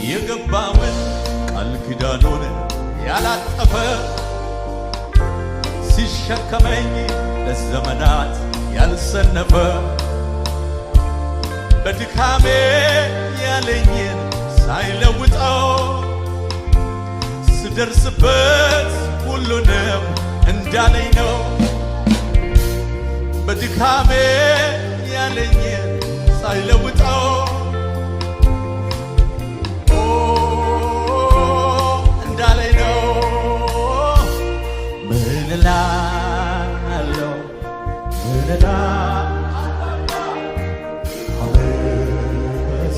የገባውን ቃል ኪዳኑን ያላጠፈ፣ ሲሸከመኝ ለዘመናት ያልሰነፈ፣ በድካሜ ያለኝን ሳይለውጠው ስደርስበት ሁሉንም እንዳለኝ ነው። በድካሜ ያለኝን ሳይለውጠው ኦ እንዳለኝ ነው። ምን እላለሁ? ምን እላለሁ?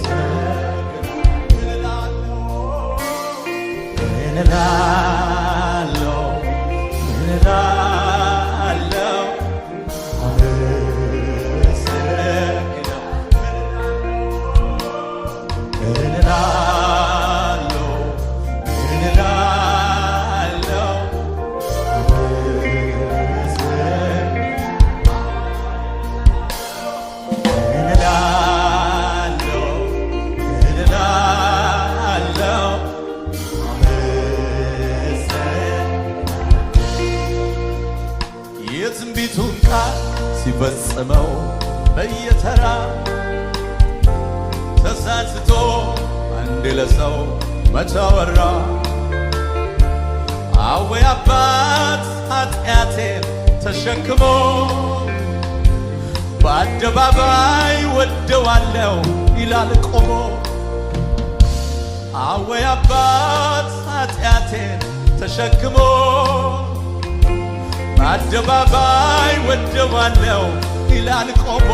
አመሰግናለሁ። ምን እላለሁ? ምን እላለሁ? ምን እላለሁ? አመሰግናለሁ። ምን እላለሁ? ምን እላለሁ? አመሰግናለሁ። ምን እላለሁ? ምን እላለሁ? አመሰግናለሁ። የትንቢቱን ቃል ሲፈጽመው በየተራ፣ ተሳስቶ አንድ ለሰው መች አወራ? አወይ አባት ኃጢአቴን ተሸክሞ በአደባባይ ወደዋለው ይላል ቆሞ። አወይ አባት ኃጢአቴን ተሸክሞ በአደባባይ ወደዋለው ይላል ቆሞ።